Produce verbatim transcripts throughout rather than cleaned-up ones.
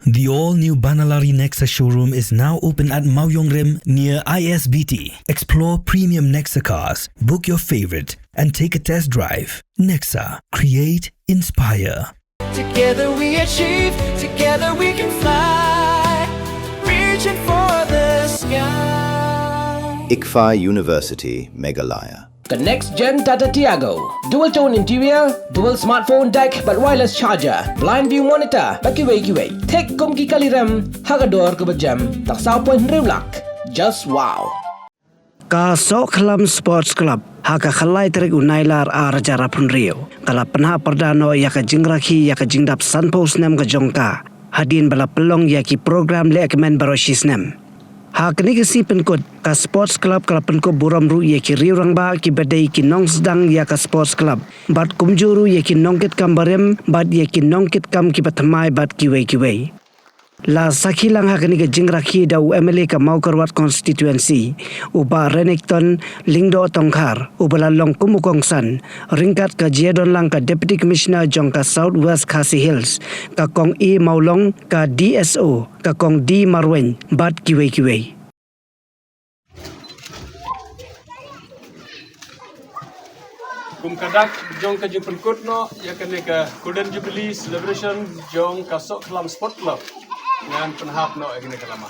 The all-new Banalari Nexa showroom is now open at Mawiongrim near I S B T. Explore premium Nexa cars, book your favorite, and take a test drive. Nexa, create, inspire. Together we achieve, together we can fly, reaching for the sky. ICFAI University, Meghalaya. Ka next gen Tata Tiago. Dual tone interior, dual smartphone deck bad wireless charger, blind view monitor bad kiwei kiwei. Thik kum ki kali rem ha ka dor kaba jem tang saw point hynriew lak. Just wow. Ka Sohkhlam Sports Club ha ka khatlai tarik u Nailar ar hajar arphew hynriew ka la pynhap pyrda noh ïa ka jingrakhe ïa ka jingdap sanphew snem ka jong ka, hadien ba la pynlong ïa ki program lehkmen baroh shi snem. Ha kane ka sngi pynkut, ka Sports Club ka la pynkup burom ruh ïa ki riew rangbah kiba dei ki nongsdang ïa ka Sports Club bad kumjuh ruh ïa ki nongkitkam barim bad ïa ki nongkitkam kiba thymmai bad kiwei kiwei. La sakhi lang ha kane ka jingrakhe da u M L A ka Mawkyrwat Constituency, u Bah Renikton Lyngdoh Tongkhar, uba la long kum u kongsan, ryngkat ka jingdonlang ka Deputy Commissioner jong ka South West Khasi Hills, ka Kong E Mawlong, ka D S O, ka Kong D Marwein, bad kiwei kiwei. Kum ka dak jong ka jingpynkut noh ïa kane ka Golden Jubilee Celebration jong ka Sohkhlam Sport Club, ngan pynhap noh ïa kane ka lama.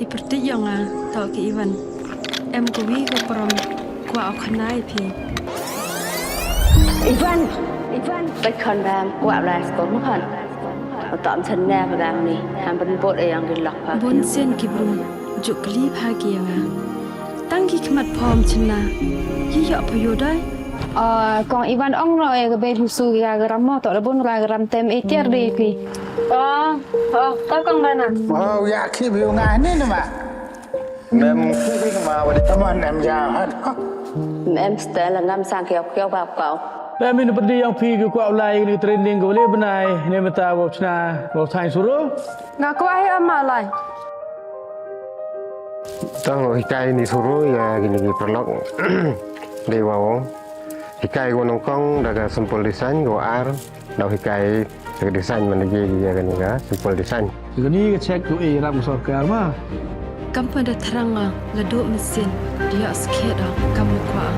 I pyrthei jong nga, toh ki Ivan. Em kawi ka prom, kwah u khana ïa phi. Ivan! Ivan! Peit khon bam, kwah u lai skul ma khon. U tom chen ne ba dang ni, ham ban bot e yang di lok pa. Bun sien ki bru, juk kli pha ki ïa nga. Tang ki khmat phom chen na, ki ïoh pha ïoh dai. Ah, kong Ivan ong noh e ka bei husu ki ka gram mo, toh da bun ka gram tem e tiar dei phi. Oh, oh, ka kong Bana. Oh, ïa ki bi nga ni nama. Mem ki bi ma wa di. Come on, em ja. Mem stel ngam sang kiau kiau ba kau. Mem in pyrdi yang phi ki kwah u lai ni training ko le bnai ne meta wa chna wa thai suru. Nga kwah hi ama lai. Tang hikai ni suru ïa kini ki paralok. Dei wa ong. Hikai ko nyngkong da ka simple design, ko ar da hikai da ka design man ji ïa kani ka simple design. Kani ka check tu e ram sorkar ma. Kam pat da thrang nga la duk mesin dia skhet da kam kwah.